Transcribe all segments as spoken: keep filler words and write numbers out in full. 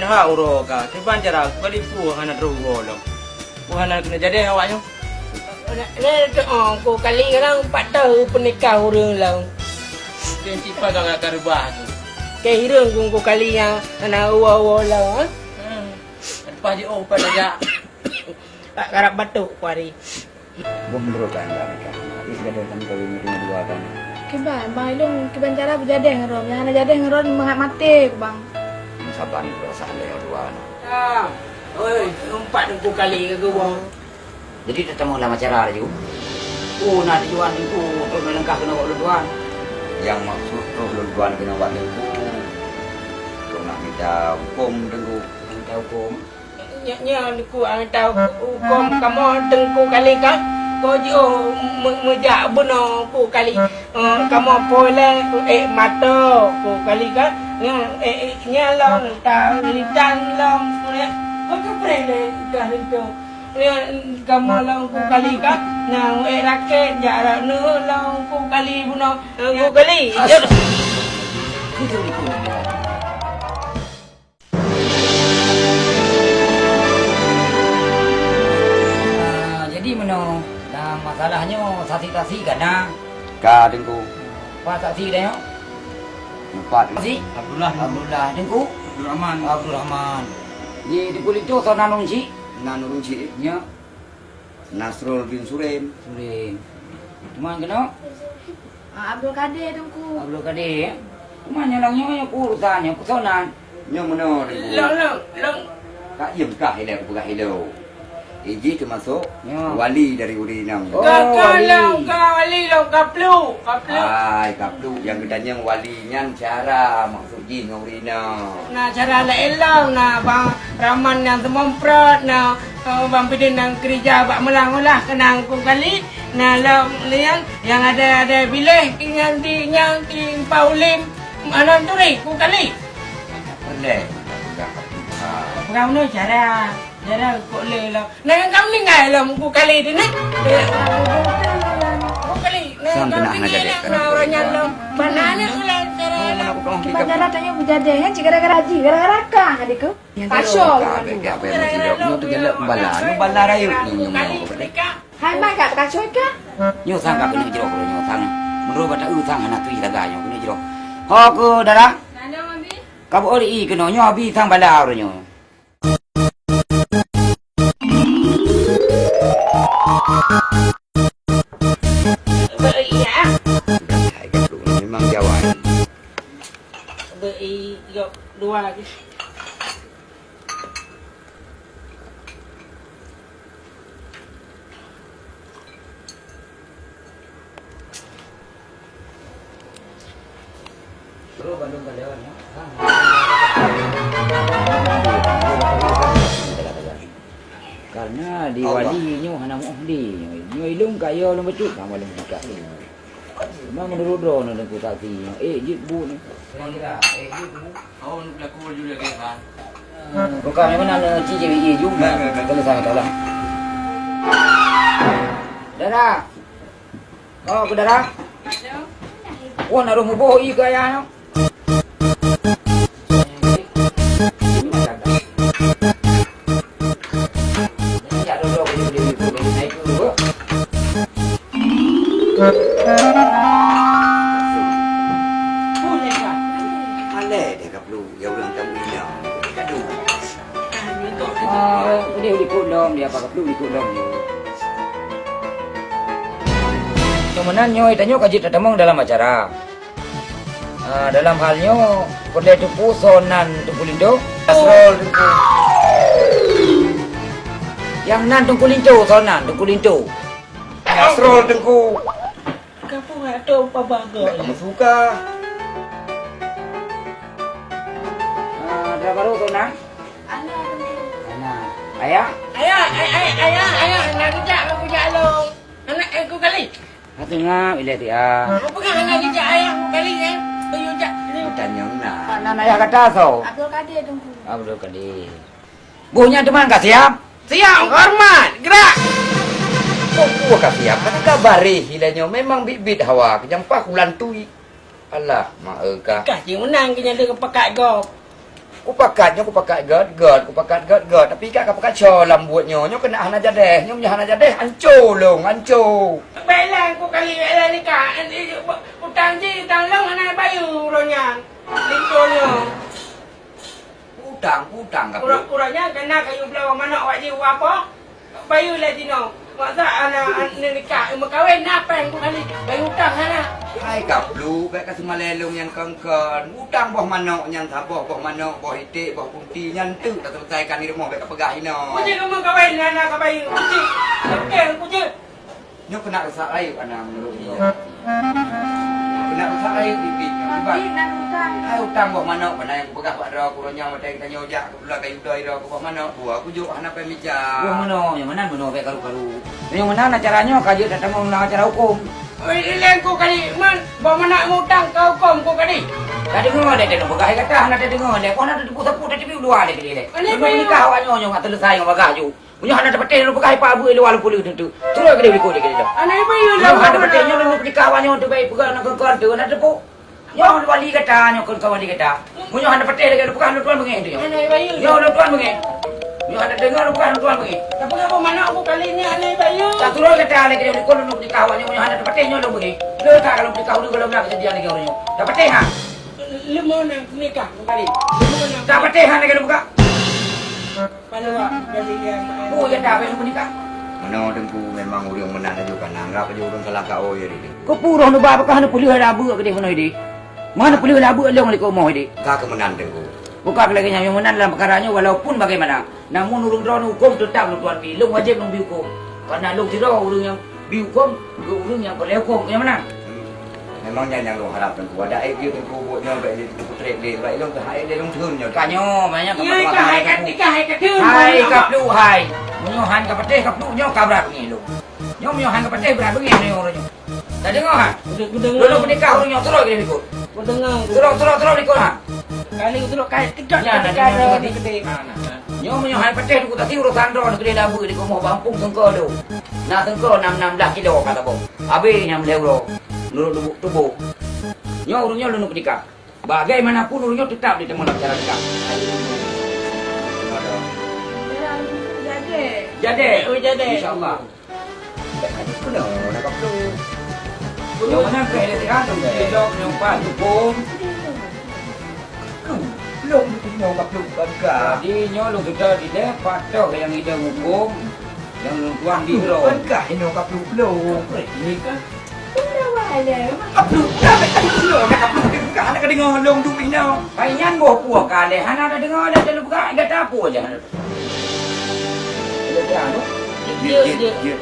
Ha uroe ka, kiban cara bali peue hana trok uroe lom. Peue hana keuneuk jadeh awak nyoe? Lé teuong ku kali kadang pat tahu peunikah ureueng lom. Keu cit pat ka, ka reubah tu. Keu hireuen ku, ku kali nyang hana uwoe-uwoe lom, ha? Hmm. Leupah jiôh pat tajak. Pat karab batuk ku hari. Boh meunurot kah anda nikah? Tapi sigadôh tanyoe kawin meunyoe dua kan. Kiban, bang ilôn kiban cara beujadeh ngon droe. Nyang hana jadeh ngon droe meuhat maté ku, bang. Saban peurasaan lé dua na. Ah, oi, empat teungku kali ka geuwoe. Jadi tatamoe lam acara laju. Oh, na tujuan teungku untuk meulangkah keunoe bak ulôn tuan. Nyang maksud roh ulôn tuan keunoe bak teungku. Keu nak mita huköm teungku. Mita huköm. Nyoe, nyoe Teungku, ah, tau huköm kamoe Teungku kali kan, ko jiôh me-, meujak bunoe Teungku kali. Eh, kamoe poh ilèe, eh, mato Teungku kali kan. Nyoe, eh, eh, nyoe lom ta-, litan lom, eh, ko teupreh lé gah linto. Nyoe kamoe lom Teungku kali kan. Nah, eh, rakét jak rak neuheuk lom Teungku kali bunoe. Eh, Teungku kali. As- Ah, jadi meunoe, lam masalah nyoe saksi-saksi ka na? Ka, Teungku. Pat saksi geutanyoe? Empat. Saksi? Abdullah. Abdullah, Teungku? Abdul Rahman. Abdul Rahman. Di, di Teungku linto soe nan ureueng chik? Nan ureueng chik? Nyoe. Nasrul bin Surem. Surem. Teuma keunoe? Ah, Abdul Kadir, Teungku. Abdul Kadir, ya? Teuma nyoe lam nyoe, nyoe peue urusan nyoe, peue soe nan? Nyoe meunoe, Teungku. Long, long, long. Ka diem kah ilèe kupeugah ilôn. Iji teumasok wali dari ureueng inong. Oh, ka, ka, wali. Long, ka wali, long, ka pluek, ka pluek. Hai, ka pluek nyang geutanyong wali nyan cara maksud jih ngon ureueng inong. Na cara laén long, na Bang Rahman nyang seumomprot, na, eh, Bang Pidin nyang keurija bak meulah-meulah keunan Teungku kali. Na lom lian nyang ada-ada biléh nyan di, nyan di Paulim. Mana turi Teungku kali? Peureulèe. Peugah meunoe cara, cara kok lé lom. Nah, nyang ka meuninggai lom Teungku kali di neh. Teungku kali, nah, nyang ka meuninggai lom, nah, ureueng nyan lom. Mana aneuk ulôn cara lom. Kiban cara tanyoe beujadeh, ya, cit gara-gara jih, gara-gara kah, adikku. Kaco. Ka, bèk, bèk, bèk, bèk, nyoe teujalak bala, nyoe bala rayeuk nyoe, nyoe, nyoe, nyoe. Hai, mak, ka kaco ka? Nyoe sang ka keuneuk jroh, nyoe sang. Meunurot bak taeu sang hana tui sagai nyoe keuneuk jroh. Ho keu dara? Ka beuori keunoe, nyoe abi sang bala uroe nyoe. Beuiya. Memang Jawa ni. Beuiya dua. Karena di wali nyoe hana meu'oh di. Nyoe ilôn ka yo lôn bacut, sama lôn buka. Memang menurut droeneuh dan ku saksi nyoe, eh, jeuet bu ni. Kira-kira, eh, jeuet bu. Oh, nak laku baju dia, kan? Bukan, memang nak ci jadi jum. Kalau saya kalah. Dara. Oh, aku dara. Oh, nak roh muboh i ke ayah. Malèe deh ka plu, ya ureueng tamu inong. Aduh. Ah, udah, udah ikut dong, dia apa ka plu ikut dong. Nyoe meunan nyoe, tanyoe ka jeuet tatamong dalam acara. Ah, dalam hal nyoe, peureulèe teupeu soe nan Teungku Linto? Nasrul Teungku. Nyang nan Teungku Linto, soe nan Teungku Linto? Nasrul Teungku. Ka peue atau papa go? Kamu suka. Ah, dara barô soe nan? Ana Teungku. Ana. Ayah? Ayah, ay-, ay-, ayah, ayah, nak rujak, nak rujak lom. Aneuk, eh, ku kali. Hati ngap ilèe tiang. Apa kan hana jijak ayah kali, eh? Tuyuh jak. Tanyong na. Nan ayah gata soe? Abdul Kadir, Teungku. Abdul Kadir. Boh nyan teuma ka siap? Siap, hormat, gerak. Oh, boh ka siap. Kan ka bareh ilèe nyoe memang bit-bit hawa. Keujampa kulan tui. Alah, mak eu ka. Ka cit meunan keu nyan lé keu pakat gob. Kupakat nyoe, kupakat gét-gét, kupakat gét-gét, tapi ka, ka pakat co lam buet nyoe. Nyoe keuneuk hana jadéh, nyoe meunyoe hana jadéh, anco lôn, anco. Bèk lé ku kali, bèk lé nikah. Utang jih, utang lôn hana bayeue uroe nyan. Linto nyoe. Utang, utang ka. Uroe, uroe nyan ka na kayue bloe manok wajéb u apoh. Bayeue lé jinoe. Masa aneuk, aneuk nikah, eh, meukawen na péng ku kali. Bayeue utang hana. Hai Kak Pluk, bèk ka seumalé lôn nyang kon-kon. Utang boh manok nyan saboh, boh manok, boh iték, boh kunti nyan teuk taseuleusaikan di rumoh, bèk ka peugah inoe. Kujeuet kamoe kawen hana ka bayeue. Kujeuet. Oke, kujeuet. Nyoe keuneuk rusak rayeuk aneuk meunurot nyoe. Keuneuk rusak rayeuk bibi nyoe. Sebab hai utang boh manok, mana nyang kupeugah bak droe ku uroe nyoe, watèe geutanyoe jak Lôn kayue doi droe keu boh manok, dua kujok hana payah mita. Boh manok, nyang meunan meunoe bèk karu-karu. Nyang meunan acara nyoe ka jeuet tatamong lam acara hukôm. Oi, ileng ku kali man, boh manok mutang keu hukôm ku kali. Tadeungoe lé, tadeungoe peugah gata, hana tadeungoe lé, boh hana tateupeue sapeue, tateubiet u luwa lé keudéh lé. Lôn nikah awak nyoe, nyoe ngat seuleusai ngon bagah ju. Meunyoe hana tapatéh lôn peugah, ipa beue luwa lôn peuleueh teuk. Turot keudéh likot lé keudéh lôn. Meunyoe hana tapatéh nyoe lôn nikah awak nyoe teubai peugah ngon kon-kon teuh, hana teupeu. Nyoe wali gata, nyoe kon ka wali gata. Meunyoe hana patéh lagèe lôn peugah, lôn tuan beungèh tu nyoe. Hana bayeue. Nyoe lôn tuan beungèh. Meunyoe hana deungoe lôn peugah, lôn tuan beungèh. Tapi apa mana aku kali ni hana bayeue? Tak turun gata lagèe lôn kon lôn peugah awak nyoe, meunyoe hana tapatéh nyoe lôn beungèh. Lôn tak kalau peugah ureueng golom na kejadian lagèe ureueng nyoe. Tapatéh ha? Leumo na nikah kali. Leumo na. Tapatéh ha lagèe lôn peugah. Paloe, bagi dia. Oh, ya dah, bagi nikah. Meunoe Teungku memang ureueng meunan laju ka na, anggap laju ureueng salah ka, oh, ya, dia. Keupeue roh neuba, pakon hana peuleueh labeue keudéh meunoe deh? Meunoe peuleueh labeue lôn likot moh deh? Ka keumeunan Teungku. Bukan lagèe nyan, meunan lam peukara nyoe walaupun bagaimana, namun ureueng droeneuh hukôm teutap lôn tuan bi, lôn wajéb lôn bi hukôm. Karena lôn sidroe ureueng nyang bi hukôm, keu ureueng nyang peureulèe hukôm, nyang meunan. Memang nyan nyang lôn harab Teungku. Adak ék jeuet Teungku buet nyoe bèk jeuet Teungku trép lé, bak ilôn teuhai lé lôn theun nyoe. Ka nyoe, banyak ka. Nyoe peutuah ka hai hai ka Teungku. Nikah hai ka theun. Hai ka Pluk hai. Meunyoe han ka patéh ka Pluk nyoe ka brat beungèh lôn. Nyoe meunyoe han ka patéh brat beungèh nyoe ureueng nyoe. Tadeungoe ha? Kudeungoe, kudeungoe. Lôn peunikah ureueng nyoe, turot keudéh likot. Kudeungoe. Turot, turot, turot likot ha. Kali turot ka tigak. Nyan, nyan, nyan, nyan. Nyoe meunyoe han patéh Teungku, tapi urosan droeneuh keudéh labeue di rumoh Bampung Seungko lôn. Na seungko nam, nam blah kilo ka saboh. Abéh nyang lhèe uroe. Meunurot lubuk tuboh. Nyoe ureueng nyoe lôn peunikah. Bagaimanapun ureueng nyoe teutap ditamong lam acara nikah. Jadeh. Jadeh. Oh, jadeh. Insya Allah. Bèk ka jipeunoh na ka Pluk. Nyang meunan keu ilèe siran lôn sidroe nyang pat hukôm. Lôn nyoe ka Pluk bangga. Jadi nyoe lôn seutôt ilèe patoh nyang idong hukôm nyang lôn tuan di droe. Bangga inoe ka Pluk lôn. Ka Pluk dah bèk ka jipeunoh na ka Pluk, bangga hana ka deungoe lôn duek inoe. Hai nyan boh peue ka lé hana tadeungoe lé, tapeugah gata peue lé. Jeuet, jeuet, jeuet.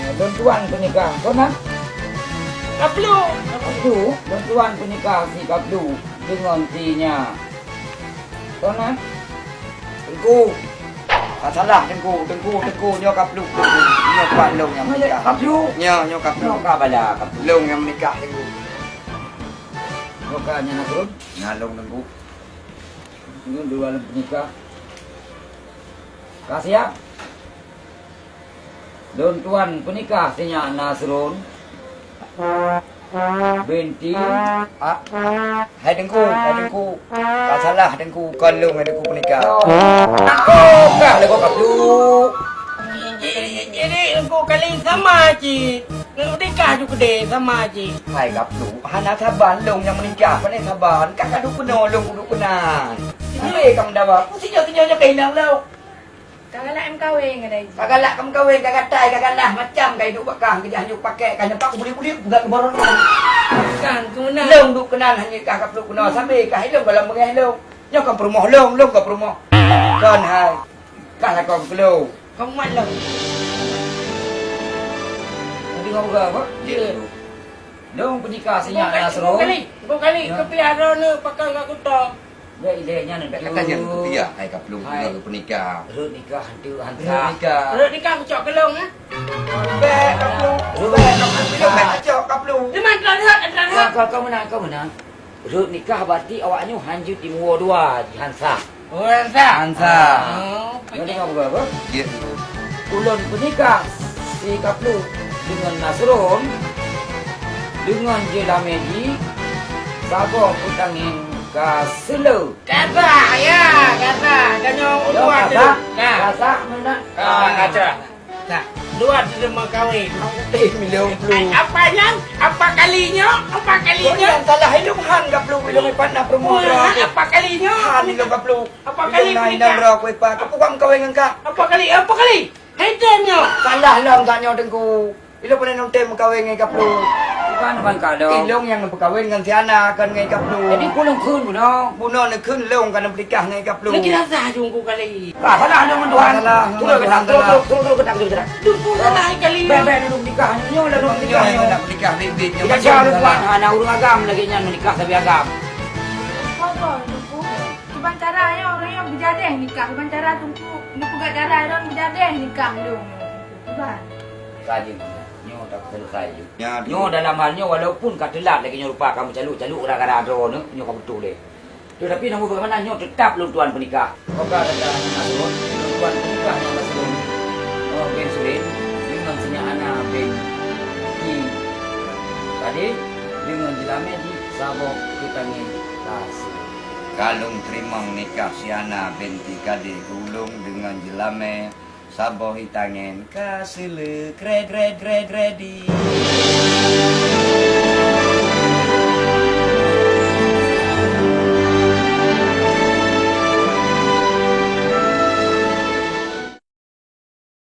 Eh, lôn tuan peunikah, kon na? Ka Pluk. Ka Pluk, lôn tuan peunikah si ka Pluk deungon si nyak. Kon na? Teungku. Ka salah Teungku, Teungku, Teungku, nyoe ka Pluk, Teungku. Nyoe pat lôn nyang meunikah. Ka Pluk. Nyoe, nyoe ka Pluk. Nyoe ka bala ka Pluk. Lôn nyang meunikah, Teungku. Nyoe ka nyan na turun. Nyan lôn Teungku. Nyoe dua lôn peunikah. Ka siap? Lôn tuan peunikah si nyak Nasrun binti. Ah, hai Teungku, hai Teungku. Ka salah Teungku, kon lôn hai Teungku peunikah. Oh, kah lé ka Pluk. Jadi Teungku kali sama cit. Ngon nikah ju keudéh sama cit. Hai ka Pluk, hana saban lôn nyang meunikah, pane saban. Ka ka duek keunoe lôn kuduek keunan. Habéh ka meudawa. Ku sinyoe-sinyoe nyoe ka ilang lôn. Ka galak meukawen ngon Daiji. Ka galak ka meukawen, ka gatai, ka galah macam, ka iduek bak kah, keujah nyoe pakai, ka nyoe pak bulik-bulik, peugah keu baron. Kan keunan. Lôn duek keunan hana kah ka Pluk keunoe, sampai kah ilôn dalam beungèh lôn. Nyoe kon peurumoh lôn, lôn kon peurumoh. Kon hai. Kah lakon keu lôn. Kon mat lôn. Jadi ngau gah apa? Dia. Lôn peunikah si nyak Nasrul. Bukan kali, bukan kali. Ya. Kepiah droeneuh pakai kat kuto. Bèk ilèe nyan, bèk kata nyan kupiah, hai ka Pluk, hai. Peunikah. Rhot nikah, hantu, hantu. Rhot nikah. Rhot nikah, kucok keu lôn, eh? Bèk ka Pluk. Rhot. Bèk ka Pluk. Bèk kacok ka Pluk. Teuma, teuma, teuma, teuma. Kau, kau, kau meunan, kau meunan. Rhot nikah berarti awak nyoe han jeuet jimuwoe dua, han sah. Oh, han sah. Han sah. Oh, nyoe dengar buka apa? Ya. Ulôn peunikah si ka Pluk deungon Nasrul, deungon Jeulamedi, Saboh peutangieng ka seuleu. Kasah, ya, kasah. Tanyoe ulua kasah, dulu. Nah. Kasah meunan. Ah, kasah. Nah, dua di rumah kawin. Eh, milong plu. Apa nyan? Apa kali nyoe? Apa kali nyoe? Yang salah ilong han ka plu, ilong ipat na promo. Wah, apa kali nyoe? Han ilong ka plu. Apa kali ilong na inong ro ku ipat. Apa kawin ngan ka? Apa kali? Apa kali? Hai tem nyoe. Salah lom tanyoe Teungku. Ilong pernah nonton meukawen ngon Kaplu. Bukan, bukan kado. Ilong nyang meukawen ngon si Ana, kon ngon Kaplu. Jadi pulung khun bunoe. Bunoe neukheun long kana beunikah ngon Kaplu. Lagi rasa jungku kali. Ah, salah dong Tuhan. Salah, turun ke tang, turun, turun, turun ke tang, turun ke tang. Jungku salah kali. Bek, bek, duduk nikah nyoe, lalu nikah nyoe. Nak nikah bibit nyoe. Tidak jauh Tuhan, anak urang agam lagi nyan menikah tapi agam. Apa, Teungku? Kiban cara nyoe urang nyoe beujadeh nikah, kiban cara Teungku, neupeugah cara lôn beujadeh nikah lôn. Kiban. Ka jeuet nyoe, nyoe tak selesai jeuet. Ya, nyoe dalam hal nyoe walaupun ka teulat lagèe nyoe rupa ka meucalok-calok gara-gara droeneuh, nyoe ka beutôi lé. Teutapi namun bagaimana nyoe tetap lôn tuan peunikah. Oka kata Nasrul, lôn tuan peunikah ngon Nasrul. Oh, ben Surin, deungon sinyak Ana ben Ki Kade, deungon jeulamé jih saboh keutangieng kasih. Ka lôn teurimong nikah si Ana binti Kade keu ulôn deungon jeulamé saboh itangen ka seuleu kred, kred, kred, kredi.